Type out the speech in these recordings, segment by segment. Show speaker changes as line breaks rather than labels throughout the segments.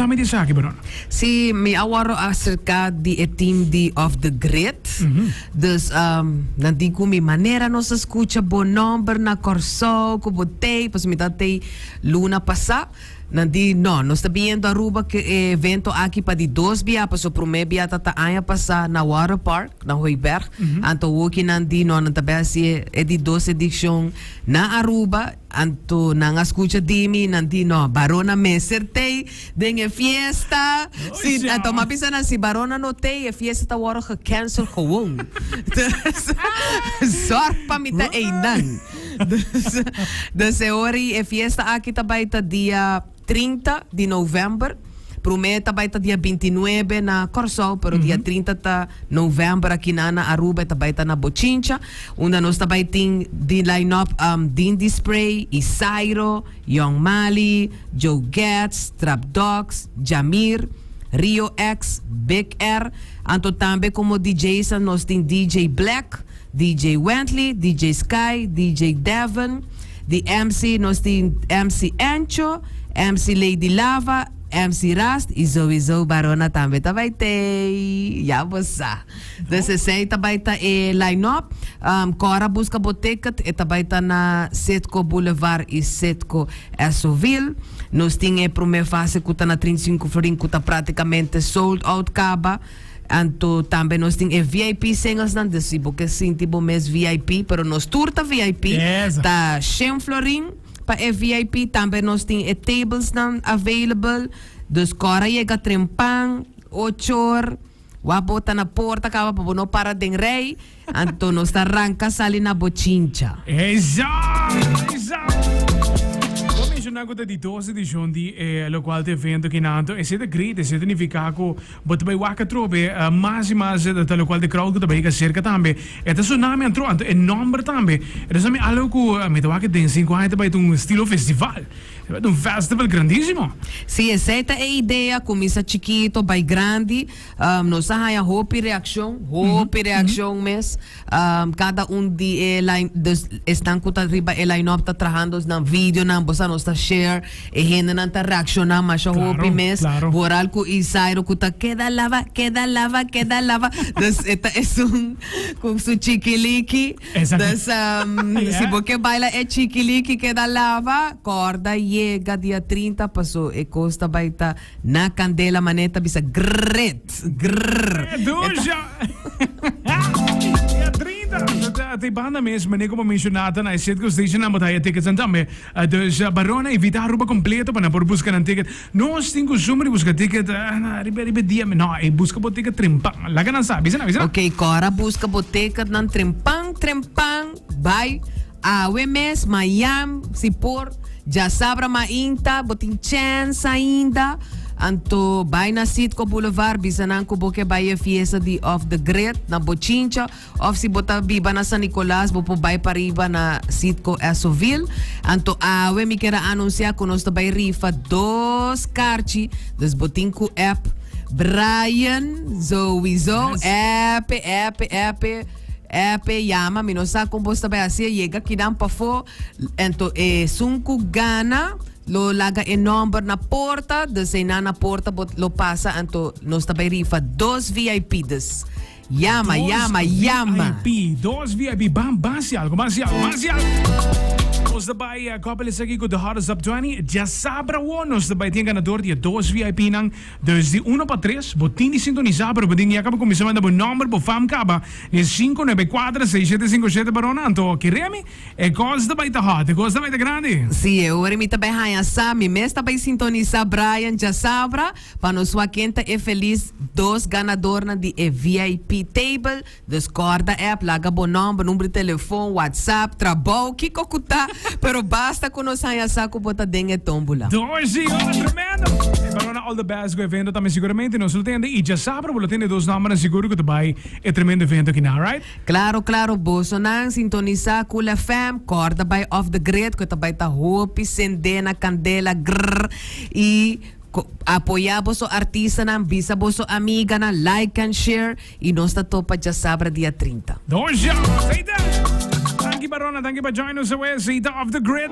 Konta mi di esaki, Barona.
Si, mi a wòrdu aserká di e team di Off the Grid. Dus nan di ku mi manera nos a skucha bo nòmber na Kòrsou ku bo tei, pasobra mi ta tei luna pasá. Nan di, No, nos ta biniendo Aruba ku e evento aki pa di dos bia, pasobra promé bia ta ta aña pasá na Water Park, na Hooiberg. Anto awoki nan di, No, nan ta bai hasi e di dos edishon na Aruba. Anto nan a skucha di mi, nan di, No, Barona mester tei den e fiesta. Si, anto mi a bisa nan, si Barona no tei, e fiesta ta wòrdu gecancel gewoon. Dus, zòrg pa mi ta einan. Dus, dus e ora e fiesta aki ta bai ta dia 30 di november. Promé ta bai ta dia 29 na Kòrsou, pero dia 30 ta november aki na na Aruba e ta bai ta na Bochincha, unda nos ta bai tin di line-up um, Dindy Spray, Isairo, Young Mali, Joe Getz, Trap Dogs, Jamir, Rio X, Big R. Anto tambe komo DJ's nos tin DJ Black, DJ Wentley, DJ Sky, DJ Devon, di MC nos tin MC Encho, MC Lady Lava, MC Rast y sowieso Barona tambe ta bay tey. Ya bo sa. Dus esey ta bay ta e line up. Um, Cora busca bo ticket, e ta bay ta na Citgo Boulevard y Citgo Essoville. Nos tin e prome fase cu ta na 35 florin cu ta practicamente sold out caba. Anto tambe nos tin e VIP singlesnan, dus si bo ke sinti bo mes VIP, pero nos tur ta VIP,
Yes.
ta shen florin pa e VIP. Tambe nos tin e tablesnan available, dus kora yega trempan, ochor, wak bo ta na porta kaba pa bo no para den rij, anto nos ta ranka sali na bochincha.
Esa! Esa! Bo a menciona cu ta di dos edicion di e locual ta evento kinan, anto esey ta great, esey ta nifica cu Bo ta bai wak atrobe mas i mas ta lokual di crowd ku ta bai yega serka tambe. E ta tsunami antro, anto e nomber tambe. E ta tsunami algo ku mi ta wak den sinku aña ta bai ta un estilo festival. Ta bai ta un festival grandisimo.
Sí, esei ta e idea, kuminsa chikito bai grandi. Nos a haña hopi reakshon, hopi reakshon mes. Kada un di e line, dus esnan ku ta riba e line up ta trahando nan videonan, bo sa nos ta share, e hendenan ta reakshoná masha hopi mes. Vooral ku Isairo ku ta keda lava, keda lava, keda lava. Dus e ta esun ku su chikiliki. Dus si bo ke baila e chikiliki keda lava, kòrda yega dia 30 paso e kos ta bai ta Na candela mané ta bisa grrret, grrr.
Dusha! Dia 30, ta e banda mes, mané como menciona ta na e Citgo Station nan bo ta haya tickets nan tambe. Dus Barona invita Aruba completo pa nan por busca nan ticket. Nos tin costumber di busca ticket riba riba dia, no, e busca bo ticket trempan. Laga nan sa, bisa nan, bisa nan.
Ok, cora busca bo ticket nan trempan, trempan, bai. Awe mes, mañan, si por, djasabra mainta, bo tin chèns ainda. Anto bai na Citgo Boulevard, bisa nan ku bo ke bai e fiesta di Off the Grid na Bochincha, òf si bo ta biba na San Nicolas, bo por bai pariba na Citgo Essoville. Anto awe mi ker a anunsiá ku nos ta bai rifa dos karchi, dus bo tin ku app Brian souiso, app, app, app. Epe yama, mi no sa kon bos ta bai hasi, e yega kinan pafó, ento esun ku gana lo laga e nòmber na porta, dus einan na porta bo lo pasa, anto nos ta bai rifa dos VIP, dus yama,
Dos
yama, yama.
VIP, dos VIP, ban, ban hasi algo, ban hasi algo, ban hasi algo. Nos ta bai koppel esaki ku The Hottest Top 20, djasabra awor nos ta bai tin e ganador di e dos VIP-nan. Dus di uno pa tres, bo tin di sintonisá, pero bo tin ya kaba kuminsá manda bo nòmber, bo fam kaba di e sinku nuebe kuater seis shete sinku shete Barona. Anto, kere mi, e kos ta bai ta hòt, e kos ta bai ta grandi.
Sí, e ora mi ta bai haña sa, mi mes ta bai sintonisá Brian djasabra pa nos wak ken ta e felis dos ganadornan di e VIP table. Dus kòrda app, laga bo nòmber, number di telefon, WhatsApp, trabou, kiko ku ta, pero basta ku nos haña sa ku bo ta den e tómbula.
Doshi, hola, tremendo! E Barona all the best ku evento tambe siguramente nos lo tende y djasabra bo lo tende dos nòmbernan sigur ku ta bai e tremendo evento aki nan, right?
Klaro, klaro, bosonan sintonisá Cool FM, kòrda bai off the grid ku e ta bai ta hopi sendé na kandela, grrr, y apoyá boso artistanan, bisa boso amiganan, like and share. Y nos ta topa djasabra dia 30.
Doja, Zeta! Danki Barona, danki pa join us awe, Zeta off the grid.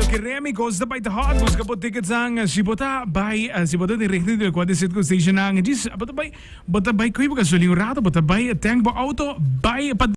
Kere mi cos ta bay ta hot. Busca bo tickets ang si bo ta bay si bo ta den richting di locual di Citgo Station ang. Djis bo ta bay bo ta bay koe bo gasolin un rato bo ta bay tank bo auto bay pa.